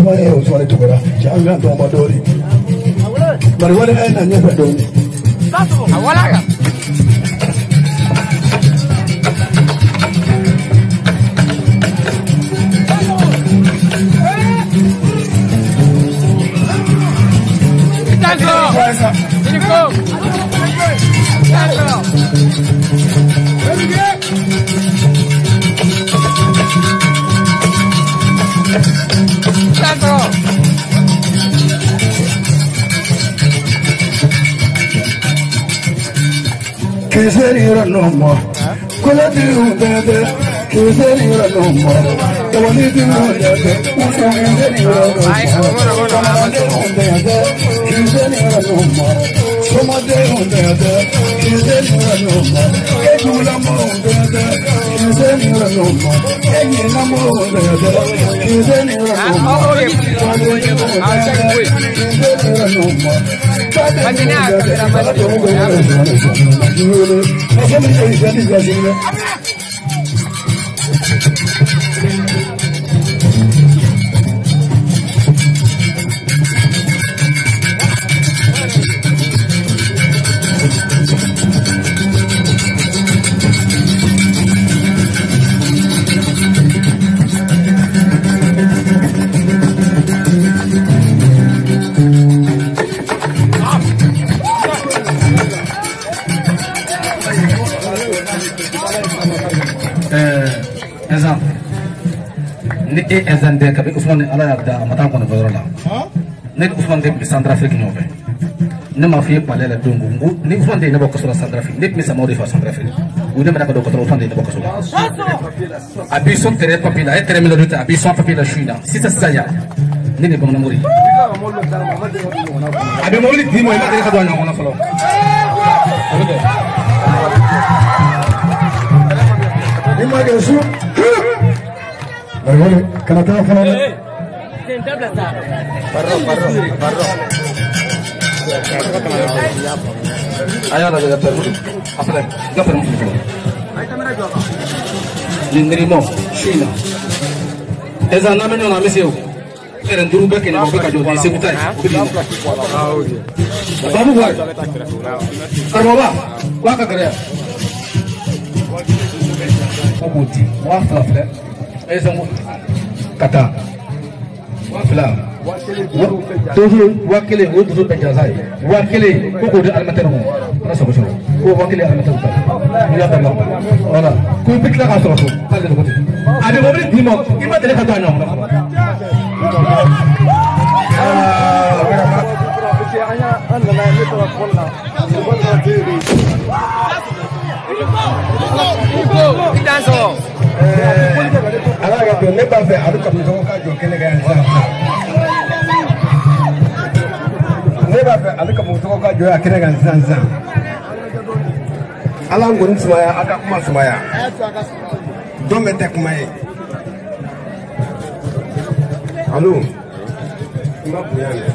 Ousmane Ousmane Tounkara cɛ an ka dɔn ma dɔɔni bari wale a ye na ɲɛfɛ dɔɔni. Kiseri no kula diu bebe kiseri no tawani diu bebe kiseri no kiseri no soma diu bebe kiseri no edula mo bebe kiseri no eyina mo bebe kiseri no Ni e Ezan de kabi Ousmane ala y'a da a ma taa kɔnɔ fɔ yɔrɔ la ne ni Ousmane de tun bɛ Centrafrique ɲɔgɔn fɛ ne m'a f'i ye palais la don ko n ko ni Ousmane de ye ne bɔ kaso la Centrafrique ne tun bɛ samaw de fa Centrafrique u ne minɛ ka don kaso la Ousmane de ye ne bɔ kaso la a b'i sɔn terrain papier la a ye terrain min ladon ten a b'i sɔn papier la su in na sisan sisan yan ne de ye bamananmori a bɛ mobili d'i ma i ma deli ka don a ɲɔgɔn kɔnɔ fɔlɔ o bɛ kɛ. Ni ma kɛ su. Bari kana taa fana dɛ. A y'a lajɛ ka permis a filɛ i ka permis filɛ nin nirimo su in na Ezan n'an bɛ ɲɔgɔn na an bɛ se o terrain duuru bɛɛ kɛnɛ o bɛ ka jɔ nin Segu ta ye o bɛ nin babu wari karamɔgɔba k'a ka gɛlɛya ko k'o di 2000 filɛ Ezan ka taa 2000 toujours 1000 o dusu bɛɛ jansa ye 1000 ko k'o di alimentaire ma ala sago sɔrɔ ko 1000 alimentaire ta n'i y'a dabila voilà ko i bɛ tila k'a sɔrɔ so k'ale de ko ten a bɛ mobili d'i ma i ma deli ka don a ɲɔgɔn na fɔlɔ. Ala ka to ne b'a fɛ a bɛ kabini tɔgɔ ka jɔ kɛnɛ kan yan sisan ne b'a fɛ ale kabini tɔgɔ ka jɔ yan kɛnɛ kan sisan sisan ala n kɔni sumaya a ka kuma sumaya dɔn bɛ tɛ kuma ye alo n ma bonya dɛ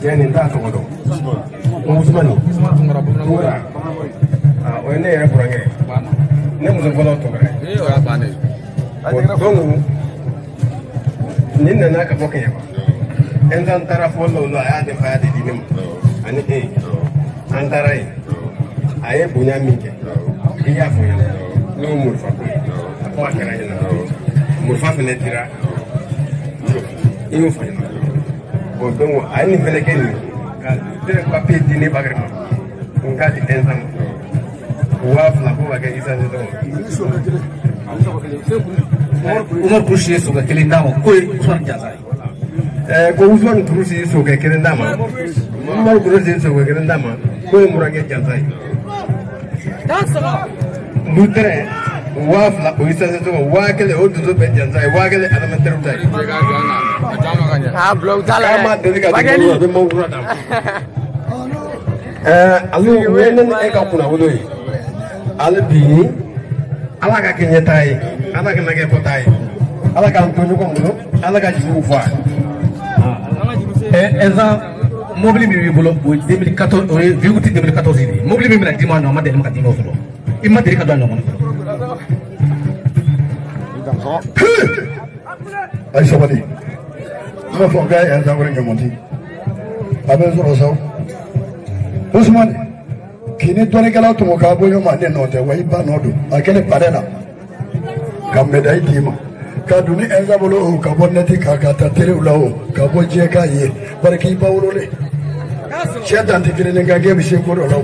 tiɲɛ nin t'a tɔgɔ dɔn Ousmane Tounkara o ye ne yɛrɛ burankɛ ne muso fɔlɔ Tounkara ye donc nin nana ka bɔ Kɛɲɛba Ezan taara fɔlɔ la a y'a de fa y'a de di ne ma ani e an taara yen a ye bonya min kɛ i y'a fɔ ɲɛna n'o ye morifa ko ye a kuma kɛra ɲɛna morifa fɛnɛ dira i y'o fɔ ɲɛna bon donc a ye nin fɛnɛ kɛ nin ka den papier di ne Bakari ma n k'a di Ezan ma 2000 ko ka kɛ isansi tɔgɔ. Umar Kurusi ye sokɛ kelen d'a ma k'o ye Ousmane jansa ye. Ko Ousmane Kurusi ye sokɛ kelen d'a ma Umar Kurusi ye sokɛ kelen d'a ma k'o ye Murankɛ jansa ye. Lutɛrɛ 2000 o ye isansi tɔgɔ 1000 o dusu bɛɛ jansa ye 1000 alimentaire ta ye. K'a ma deli ka don a bɛ mobili kura d'a ma. Ale o ye ne ni e ka kunnawolo ye. Ale bi ala ka kɛ ɲɛtaa ye ala kana kɛ kɔtaa ye ala k'an to ɲɔgɔn bolo ala ka juguw faa. Ezan mobili min b'i bolo o ye 2014 o ye V8 2014 de ye mobili min bɛna d'i ma a ma deli ka d'i ma fɔlɔ i ma deli ka don a ɲɔgɔn na fɔlɔ. A ye sabali n b'a fɔ k'a ye ɛnzan wɛrɛ ɲɔmɔti a bɛ sɔrɔ sa Usumani k'i ni dɔnnikɛla tɔmɔ k'a bɔ ɲɔgɔn ma ne nɔ tɛ wa i ba nɔ don a kɛlen palais la ka médaille d'i ma ka don ni ɛnzan bolo o ka bɔ nɛti kan ka taa telew la o ka bɔ diɲɛ k'a ye bari k'i ba wololen cɛ dan tɛ kelen kan k'e bɛ se ko dɔ la o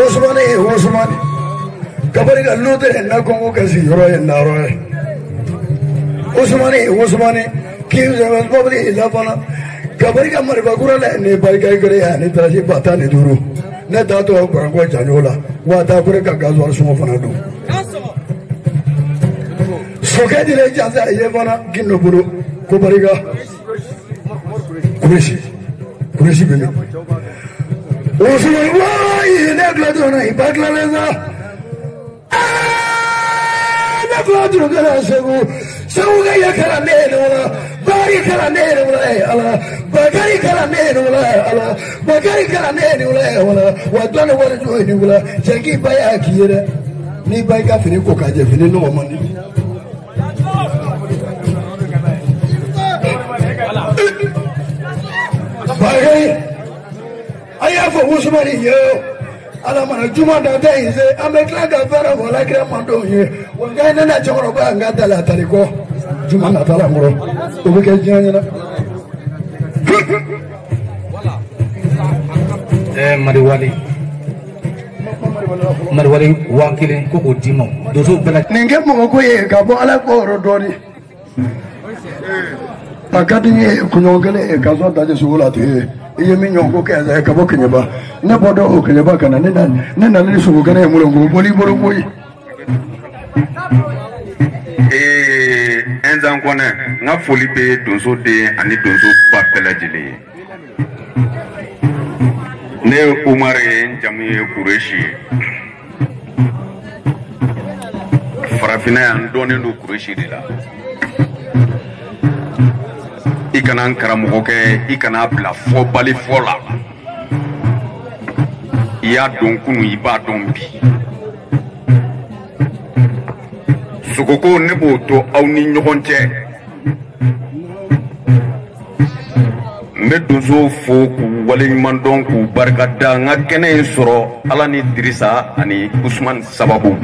Usumani Usumani kabari ka lutere na kɔngɔ ka sigi yɔrɔ ye nayɔrɔ ye Usumani Usumani k'i sɛbɛn mɔbili la fana kabari ka marifa kura la ni barika kelen ani tarasi 15 ne t'a tɔgɔ gɔrɔnkɔ janjo la wa taa kure ka gasoil sɔngɔ fana don sokɛ dilen jansa ye fana gindo bolo ko barika kuresi kuresi bɛ min Usumani waayi ne tila dɔrɔn i ba tilalen sa ne tila dɔrɔn kɛra Segu Segu ka ye kɛra ne ye wala Bakari kɛra ne ye wala ala Bakari kɛra ne ye wala ala Bakari kɛra ne ye wala wala wa dɔnni wari jɔ ye wala cɛ k'i ba y'a k'i ye dɛ n'i ba y'i ka fini ko k'a jɛ fini nɔgɔ man di. Bakari a y'a fɔ Usumani ye ala mana juma dan tɛ yen se an bɛ tila ka fɛn fɔ ala kira mandenw ye wa nka ne na cɛkɔrɔba n ka da la a tali kɔ juma nata la n kɔrɔ o bɛ kɛ diɲɛ ɲɛna. Mariwali 1000 ko k'o d'i ma donso bɛɛ la. Nin kɛ mɔgɔ ko ye ka bɔ ala kɔ yɔrɔ dɔɔnin a ka di n ye kunɲɔgɔn kelen ka sɔn daji sugu la ten i ye min ɲɔgɔn ko kɛ ka bɔ Keɲeba ne bɔ dɔn o Keɲeba ka na ne nana ni sogo kɛnɛ ye n bolo k'o bɔl'i bolo koyi. Ɛnzan Kɔnɛ n ka foli bɛ donso den ani donso ba bɛɛ lajɛlen ye. Ne ye Umaru ye n jamu ye Kuresi ye. Farafinna yan n dɔnnen don Kuresi de la. I kana n karamɔgɔ kɛ i kana bila fɔbali fɔ la. I y'a dɔn kunun i b'a dɔn bi. Sogoko ne b'o to aw ni ɲɔgɔn cɛ. N bɛ donsow fo k'u waleɲuman dɔn k'u barika da n ka kɛnɛ in sɔrɔ Ala ni Dirisa ani Usumani sababu.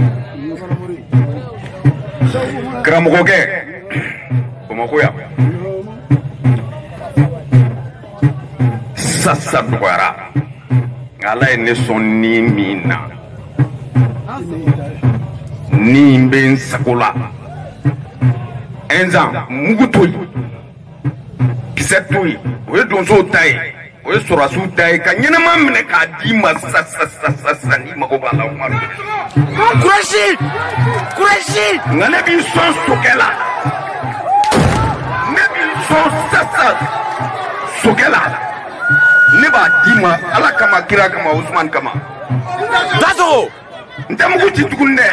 Karamɔgɔkɛ Bamakɔ yan. Sasa dɔgɔyara nka Ala ye ne sɔn ni min na ni n bɛ n sago la ɛnzan mugu to yen kisɛ to yen o ye donsow ta ye o ye sɔrɔdasiw ta ye ka ɲɛnama minɛ k'a d'i ma sa sa sa sa sa n'i mago b'a la o ma don. Kuresi Kuresi. Nka ne b'i sɔn sokɛ la ne b'i sɔn sasa sokɛ la. Ne b'a d'i ma Ala kama kira kama Usumani kama. Daso. N tɛ mugu ci tuguni dɛ.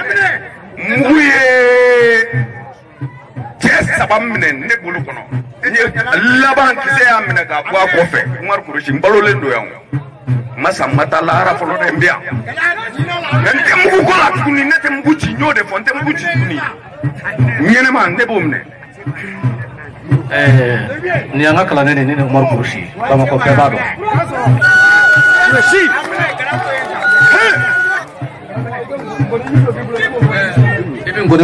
Mugu ye cɛ 3 minɛ ne bolo kɔnɔ. N ye laban kisɛ y'a minɛ k'a bɔ a kɔfɛ. Umaru Kuresi n balolen don yan o. N ma sa n ma taa lahara fɔlɔ dɛ n bɛ yan. Nka n tɛ mugu ko la tuguni ne tɛ mugu ci n y'o de fɔ n tɛ mugu ci tuguni. Ɲɛnɛma ne b'o minɛ. Nin y'an ka kalanden de ye ne ni Umaru Kuresi Bamakɔ bɛɛ b'a dɔn. Kuresi. I bɛ n ko